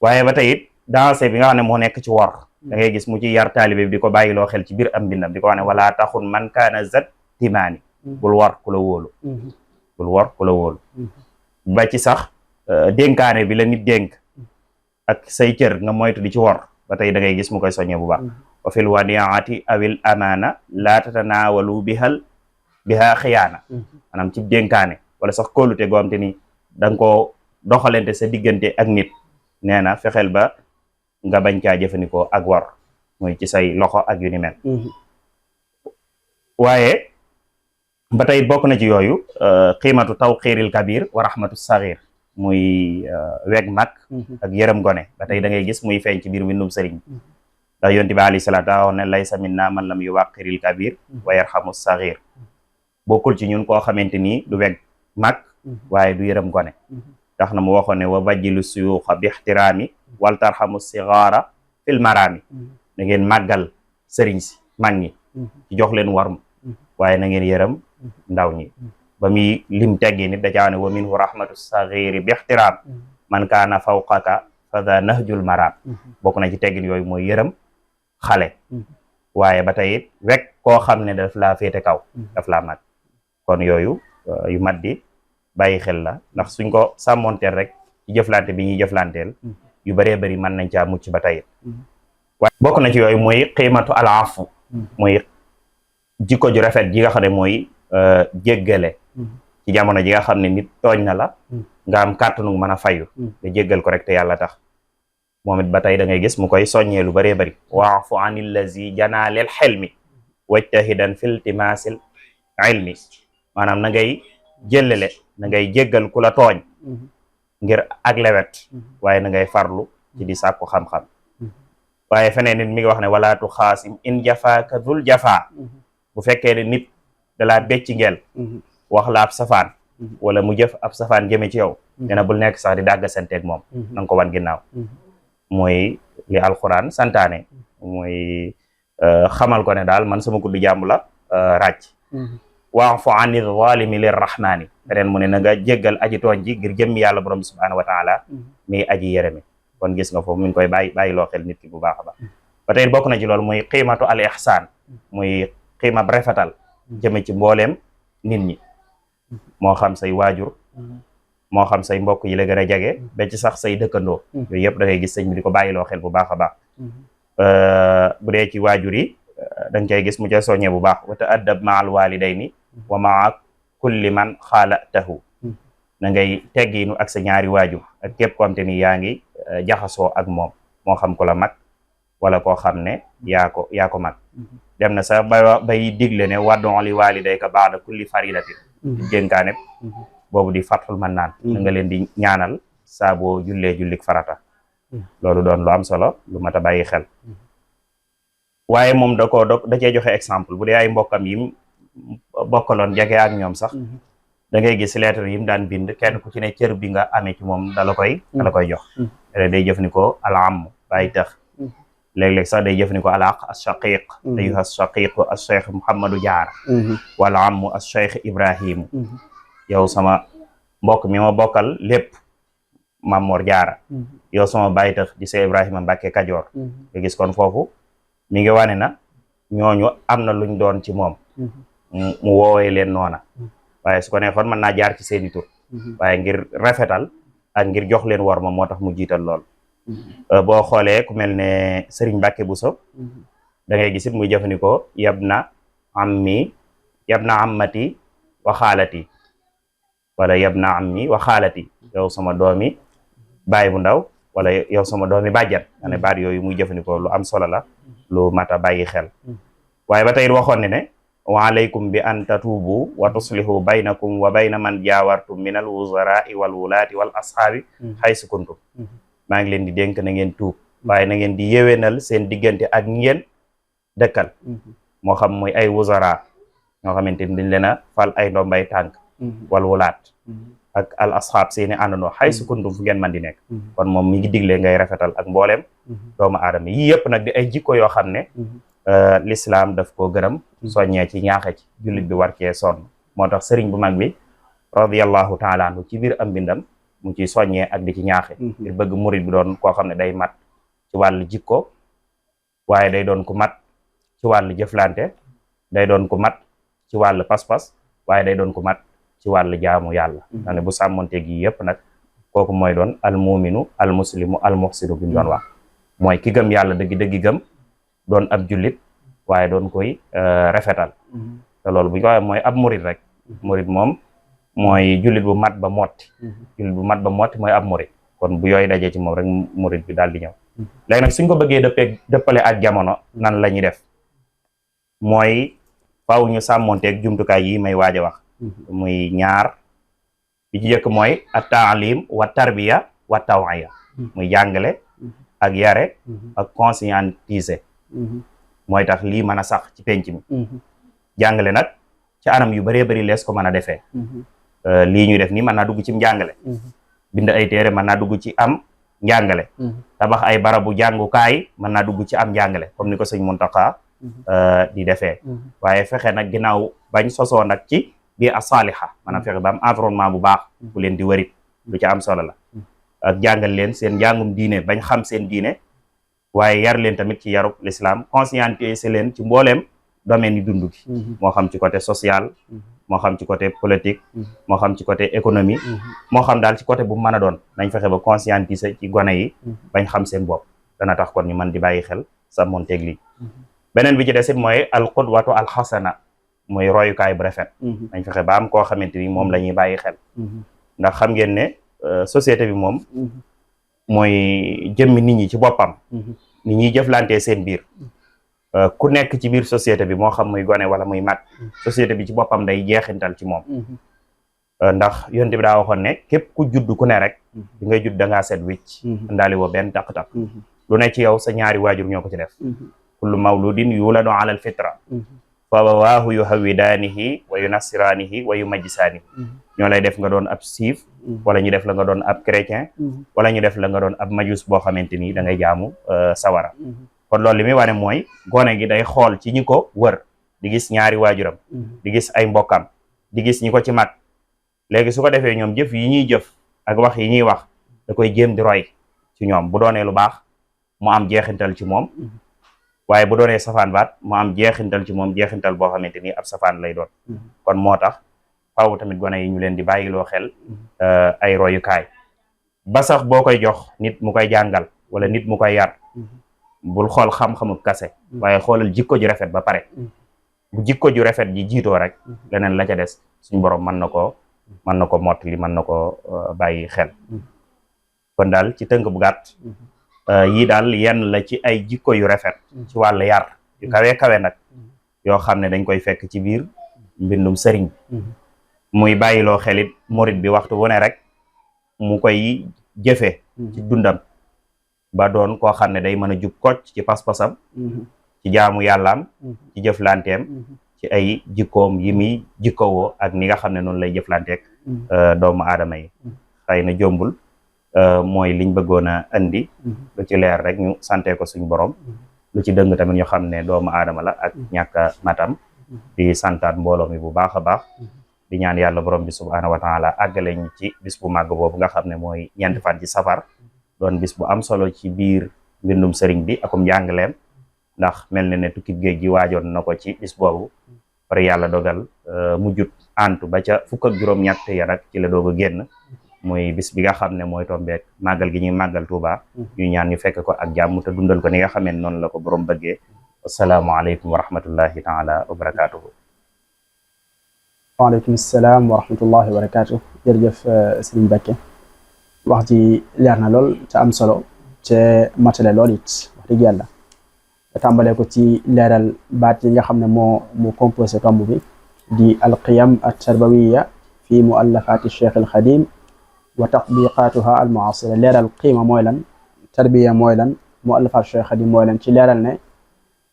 waaye ba tey it dansé bi nga xam ne moo nekk ci wor, da ngay gis mu ci yar taalibe bi di ko bàyyiloo xel ci biir am mbindam, di ko wax ne wala taxun man kaana zat timaani, bul war ku la wóolu, bul war ku la wóolu. ba ci sax dénkaane bi la nit dénk ak say cër nga moytu di ci wor, ba tey da ngay gis mu koy soññee bu baax. wa fil wadiati awil amaana laa tatanaawalu biha xiyaana. maanaam ci dénkaane wala sax kóolute goo xam te ni da nga koo doxalante sa diggante ak nit, nee na fexeel ba nga bañ caa jëfandikoo ak war, muy ci say loxo ak yu ni mel. waaye ba tey bokk na ci yooyu qiimatu tawqiiril kabir wa rahmatu saghir, muy weg mag ak yërëm gone. ba tey da ngay gis muy feeñ ci biir mbindum sëriñ ndax yonent bi alayhi salaatu wax ne laysa minna man lam yuwaqiril kabir wa yarhamu saghir. bokkul ci ñun koo xamante ni du weg mag waaye du yërëm gone. tax na mu waxoon ne wa bajjilu suyuuxa bi ixtiraami wal tarhamu sigaara fil maraami. na ngeen màggal sëriñ si mag ñi ci jox leen warm, waaye na ngeen yërëm ndaw ñi. ba muy lim teggee nit da caa ne wa minhu rahmatu saghiri bi ixtiraam man kaana fawqaka fa da nahjul maraam. bokk na ci teggin yooyu mooy yërëm xale, waaye ba tey it wek koo xam ne daf laa féete kaw, daf laa mag. kon yooyu yu mat di bàyyi xel la, ndax suñ ko sàmmoonteel rek ci jëflante bi ñuy jëflanteel yu bëree bëri mën nañ caa mucc ba tey. waaye bokk na ci yooyu mooy qiimatu al afu, mooy jikko ju rafet ji nga xam ne mooy jéggale ci jamono ji nga xam ne nit tooñ na la nga am kàttanu mën a fayu nga jéggal ko rek te yàlla tax. moom it ba tey da ngay gis mu koy soññee lu bëree bëri waafu anil lazi janaalel xelmi wajtahidan fil timaasil ilmi. maanaam na ngay jëllale, na ngay jéggal ku la tooñ ngir ak lewet, waaye na ngay farlu ci di sàkku xam-xam. waaye feneen nit mi ngi wax ne walaatu xaasim in jafaaka dul jafa. bu fekkee ne nit dalaa becci ngeel wax la ab safaan wala mu jëf ab safaan jëme ci yow, dina bul nekk sax di dàgga santeeg moom, na nga ko wan ginnaaw. mooy li alquran santaane, mooy xamal ko ne daal man sama kuddu jàmm la ràcc. waafu anil zalimi lirrahmani, beneen mu ne na nga jéggal aji tooñ ji ngir jëmmi yàlla borom bi subhanahu wa taala mi aji yërëmi. kon gis nga foofu mi ngi koy bàyyi loo xel nit ki bu baax a baax. ba tey bokk na ci loolu muy qiimatu al ihsaan, muy qiima rafetal jëme ci mbooleem nit ñi, moo xam say waajur, moo xam say mbokk yi la gën a jege, ba ci sax say dëkkandoo. yooyu yëpp da ngay gis sëñ bi di ko bàyyiloo xel bu baax a baax. bu dee ci waajur yi da nga koy gis mu ca soññee bu baax wa ta'addab ma'al walidayni wa maa kulli man xaalatahu na ngay teggiinu ak sa ñaari waajur ak képp ko am te ni yaa ngi jaxasoo ak moom moo xam ko la mag wala koo xam ne yaa ko mag dem na sax bay digle ne waddon li walidayka ba'da kulli faridatin di dénkaane boobu di Fathul Mannaan na nga leen di ñaanal saa boo jullik farata loolu doon lu am solo lu mat a bàyyi xel waaye moom da cee joxe exemple bu dee ay mbokkam yim bokkaloon jege ak ñoom sax da ngay gis lettre yim daan bind kenn ku ci ne cër bi nga amee ci moom dala koy jox day jëfandikoo al-amm bàyyi tax léeg-léeg sax day jëfandikoo al-aq as-shaqiq ayuha as-shaqiq as-cheikh Mouhamadou Diarra wala amm as-cheikh Ibrahim yow sama mbokk mi ma bokkal lépp Mame Mor Diarra yow sama bàyyi tax di Cheikh Ibrahima Mbacke Kajoor nga gis kon foofu mi ngi wane na ñooñu am na luñ doon ci moom mu woowee leen noona waaye su ko neexoon mën naa jaar ci seeni tur waaye ngir rafetal ak ngir jox leen war ma moo tax mu jiital lool boo xoolee ku mel ne Serigne Mbacke Bousso da ngay gisit muy jëfandikoo yabna ammati wa xaalati wala yabna ammi wa xaalati yow sama doomi baay bu ndaw wala yow sama doomi bàjjan nga ne baat yooyu muy jëfandikoo lu am solo la lu mat a bàyyi xel waaye ba tey waxoon ne wa alaykum bi an tatuubu wa tuslihu baynakum wa bayna man jaawartum min al wuzarai wal wulaati wal ashaabi haysu kuntum maa ngi leen di dénk na ngeen tuub waaye na ngeen di yéwénal seen diggante ak ngeen dëkkal moo xam muy ay wuzara ñoo xamante ni dañ leen a fal ay ndombay tànk wal wulaat ak al ashaab seeni àndandoo haysu kuntum fu ngeen man di nekk kon moom mi ngi digle ngay rafetal ak mbooleem doomu aadama yi yëpp nag di ay jikko yoo xam ne l'islam daf koo gërëm soññee ci ñaaxe ci jullit bi war cee sonn moo tax sëriñ bu mag bi radiyallahu taala anhu ci biir am bindam mu ciy soññee ak di ci ñaaxe ngir bëgg murid bi doon koo xam ne day mat ci wàllu jikko waaye day doon ku mat ci wàllu jëflante day doon ku mat ci wàllu pas-pas waaye day doon ku mat ci wàllu jaamu yàlla da ne bu sàmmonte gi yëpp nag kooku mooy doon al muminu al muslimu al muhsinu bi ñu doon wax mooy ki gëm yàlla dëggi gëm doon ab jullit waaye doon koy rafetal te loolu bu ñu ko waxee mooy ab murid rek murid moom mooy jullit bu mat ba motti jullit bu mat ba motti mooy ab murid kon bu yooyu dajee ci moom rek murid bi daal di ñëw léegi nag suñ ko bëggee dëppale ak jamono nan la ñuy def mooy faaw ñu sàmmonteeg jumtukaay yi may waaj a wax muy ñaar bi ci jëkk mooy at taalim wa tarbiya wa tawiya muy jàngale ak yare ak conscientiser mooy tax lii mën a sax ci penc mi jàngale nag ci anam yu bëree bëri lees ko mën a defee lii ñuy def nii mën naa dugg ci njàngale bind ay téere mën naa dugg ci am njàngale tabax ay barabu jàngukaay mën naa dugg ci am njàngale comme ni ko sëñ Muntaxa di defee waaye fexe nag ginnaaw bañ sosoo nag ci biir as-saaliha maanaam fexe ba am environnement bu baax bu leen di wërit lu ci am solo la ak jàngal leen seen njàngum diine bañ xam seen diine waaye yar leen tamit ci yarub l'islam conscientiser leen ci mbooleem domaine yi dund gi moo xam ci côté social moo xam ci côté politique moo xam ci côté économie moo xam daal ci côté bu mën a doon nañ fexe ba conscientiser ci gone yi bañ xam seen bopp dana tax kon ñu mën di bàyyi xel sa monteeg lii beneen bi ci desit mooy al qudwatu al xasana mooy royukaay bu rafet nañ fexe ba am koo xamante ni moom la ñuy bàyyi xel ndax xam ngeen ne société bi moom mooy jëmmi nit ñi ci boppam nit ñuy jëflantee seen biir ku nekk ci biir société bi moo xam muy gone wala muy mag société bi ci boppam day jeexintal ci moom ndax yonent bi daa waxoon ne képp ku judd ku ne rek di ngay judd da ngaa set wicc ndaali woo benn taq-taq lu ne ci yow sa ñaari waajur ñoo ko ci def kullu mawludin yuladu ala al fitra fa abawaahu yuhawwidaanihi wa yunassiraanihi wa yumajjisaanihi ñoo lay def nga doon ab siif wala ñu def la nga doon ab chrétien wala ñu def la nga doon ab majus boo xamante ni da ngay jaamu sawara kon loolu li muy wane mooy gone gi day xool ci ñi ko wër di gis ñaari waajuram di gis ay mbokkam di gis ñi ko ci mag léegi su ko defee ñoom jëf yi ñuy jëf ak wax yi ñuy wax da koy jéem di roy ci ñoom bu doonee lu baax mu am jeexintal ci moom waaye bu doonee safaan baat mu am jeexintal ci moom jeexintal boo xamante ni ab safaan lay doon kon moo tax faaw tamit gone yi ñu leen di bàyyiloo xel ay royukaay ba sax boo koy jox nit mu koy jàngal wala nit mu koy yar bul xool xam-xamu kase waaye xoolal jikko ji rafet ba pare bu jikko ju rafet ji jiitoo rek leneen la ca des suñu borom mën na ko mottali mën na ko bàyyi xel. kon daal ci tënk bu gàtt yii daal yenn la ci ay jikko yu rafet ci wàllu yar yu kawe nag yoo xam ne dañ koy fekk ci biir mbindum sëriñ muy bàyyiloo xelit murit bi waxtu wu ne rek mu koy jëfe ci dundam ba doon koo xam ne day mën a jub kocc ci pas-pasam ci jaamu yàllaam ci jëflanteem ci ay jikkoom yi muy jikkowoo ak ni nga xam ne noonu lay jëflanteek doomu aadama yi. xëy na jombul mooy liñ bëggoon a andi lu ci leer rek ñu sante ko suñu borom lu ci dëng tamit ñu xam ne doomu aadama la ak ñàkk a matam di santaat mbooloo mi bu baax a baax di ñaan yàlla borom bi subhaanahu wa taala àggale ñu ci bis bu màgg boobu nga xam ne mooy ñeenti fan ci safar doon bis bu am solo ci biir mbindum sëriñ bi akum njàngaleem ndax mel na ne tukkib géej gi waajoon na ko ci bis boobu pare yàlla dogal mujjut antu ba ca fukk ak juróom-ñett ya nag ci la doog a génn muy bis bi nga xam ne mooy tombeek màggal gi ñuy màggal Tuuba ñu ñaan ñu fekk ko ak jàmm te dundal ko ni nga xamee noonu la ko borom bëggee. asalaamaaleykum wa rahmatullahi taala wa barakaatuhu. waaleykum salaam wa rahmatullahi wa barakaatuhu. jërëjëf Sëriñ Mbàkke wax ji leer na lool te am solo te matale lool it wax dëgg yàlla te tàmbalee ko ci leeral baat yi nga xam ne moo composé tomb bi di alqiyam at-tarbawiya fi muallafati Cheikh al Xadim wa tatbiqatuha al muasira leeral qiima mooy lan tarbiya mooy lan muallafat Cheikh Xadim mooy lan ci leeral ne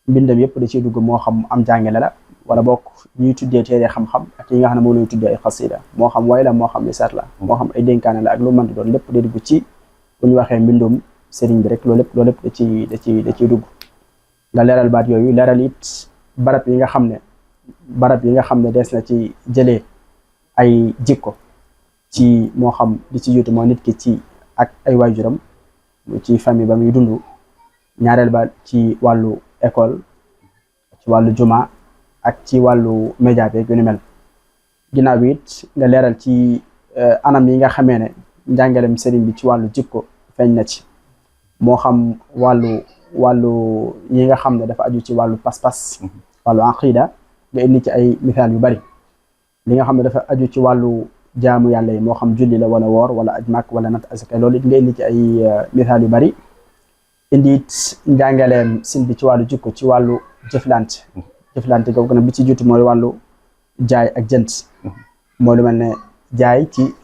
mbindam yëpp da ciy dugg moo xam am jàngale la wala bokk ñuy tuddee téere xam-xam ak yi nga xam ne moom la ñuy tuddee ay xasida moo xam way la moo xam lisaat la moo xam ay dénkaane la ak lu mën di doon lépp day dugg ci bu ñu waxee mbindum sëriñ bi rek loolu lépp da ciy dugg nga leeral baat yooyu leeral it barab yi nga xam ne des na ci jëlee ay jikko ci moo xam di ci jiitu moo nit ki ci ak ay waajuram ci famille ba muy dund ñaareel ba ci wàllu école ci wàllu juma ak ci wàllu média bi yu ni mel ginnaaw bi it nga leeral ci anam yi nga xamee ne njàngalem sëriñ bi ci wàllu jikko feeñ na ci moo xam wàllu yi nga xam ne dafa aju ci wàllu pas-pas wàllu aqida nga indi ci ay misaal yu bari li nga xam ne dafa aju ci wàllu jaamu yàlla yi moo xam julli la wala woor wala aj màkk wala nat asaka loolu it nga indi ci ay misaal yu bari indi it njàngaleem sin bi ci wàllu jikko ci wàllu jëflante googu nag bi ci jiitu mooy wàllu jaay ak jënd mooy lu mel ne jaay ci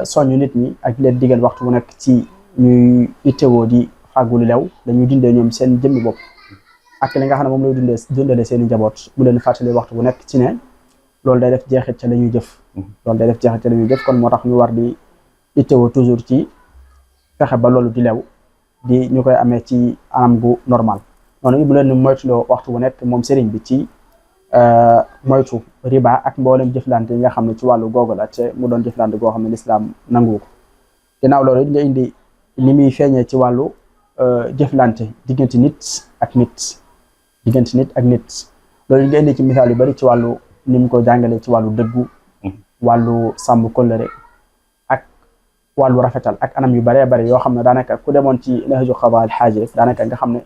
soñu nit ñi ak leen digal waxtu bu nekk ci ñuy ittewoo di fàggu lu lew dañuy dundee ñoom seen jëmmi bopp ak li nga xam ne moom lay dundale seen i njaboot bu leen fàttali waxtu bu nekk ci ne loolu day def jeexit ca la ñuy jëf kon moo tax ñu war di ittewoo toujours ci fexe ba loolu di lew di ñu koy amee ci anam gu normal noonu bu leen moytuloo waxtu bu nekk moom sëriñ bi ci moytu riba ak mboolem jëflante yi nga xam ne ci wàllu googu la te mu doon jëflante goo xam ne lislaam nangu ko ginnaaw loolu it nga indi ni muy feeñee ci wàllu jëflante diggante nit ak nit loolu nga indi ci misaal yu bari ci wàllu ni mu ko jàngalee ci wàllu dëggu wàllu sàmm kóllëre ak wàllu rafetal ak anam yu baree bari yoo xam ne daanaka ku demoon ci nahju qadaa al haaja daanaka nga xam ne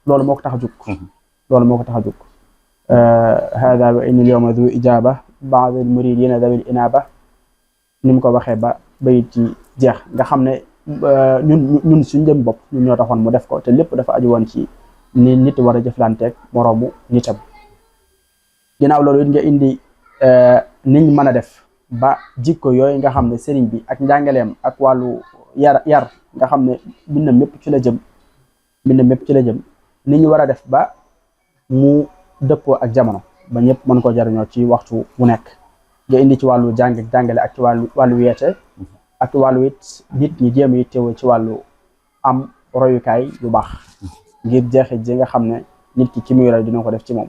loolu moo ko tax a jug hada wa inni al-yawma dhu ijaba ba'd al-muridina dhawi al-inaba ni mu ko waxee ba bayit ci jeex nga xam ne ñun suñ jëm bopp ñun ñoo taxoon mu def ko te lépp dafa aju woon ci ni nit war a jëflanteeg moroomu nitam ginnaaw loolu it nga indi niñ mën a def ba jikko yooyu nga xam ne sëriñ bi ak njàngaleem ak wàllu yar nga xam ne mbindam mépp ci la jëm ni ñu war a def ba mu dëppoo ak jamono ba ñëpp mën koo jariñoo ci waxtu bu nekk nga indi ci wàllu jàng ak jàngale ak ci wàllu yeete ak wàllu it nit ñi jéem yi teewoo ci wàllu am royukaay yu baax ngir jeexit ji nga xam ne nit ki muy roy dina ko def ci moom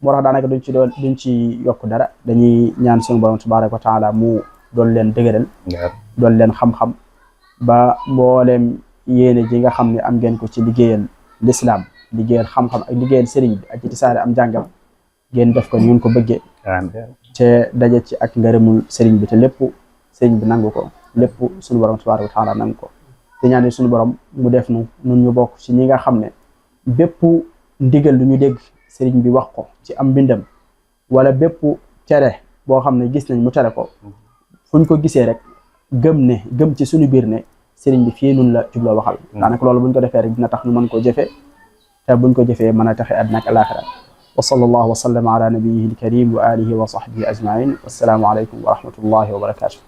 moo tax daanaka duñ ci yokk dara dañuy ñaan suñu borom tabaaraka wa taala mu doon leen dëgëral doon leen xam-xam ba mbooleem yéene ji nga xam ne am ngeen ko ci liggéeyal lislaam liggéeyal xam-xam ak liggéeyal sëriñ bi ak ci tisaare am jàngam ngeen def ko ñun ko bëggee te daje ci ak ngërëmul sëriñ bi te lépp sëriñ bi nangu ko lépp suñu borom tabaaraka wa taala nangu ko te ñaan suñu borom mu def nun ñu bokk ci ñi nga xam ne bépp ndigal lu ñu dégg sëriñ bi wax ko ci am mbindam wala bépp tere boo xam ne gis nañ mu tere ko fuñ ko gisee rek gëm ci suñu biir ne sëriñ bi fii nun la jubloo waxal daanaka loolu buñ ko defee rek dina tax ñu mën ko jëfe te buñ ko jëfee mën a taxe àddina ak alaaxira wa sallallahu wa sallama ala nabiyihi alkarim wa alihi wa sahbihi ajmain wassalaamu aleykum wa rahmatullahi wa barakatuh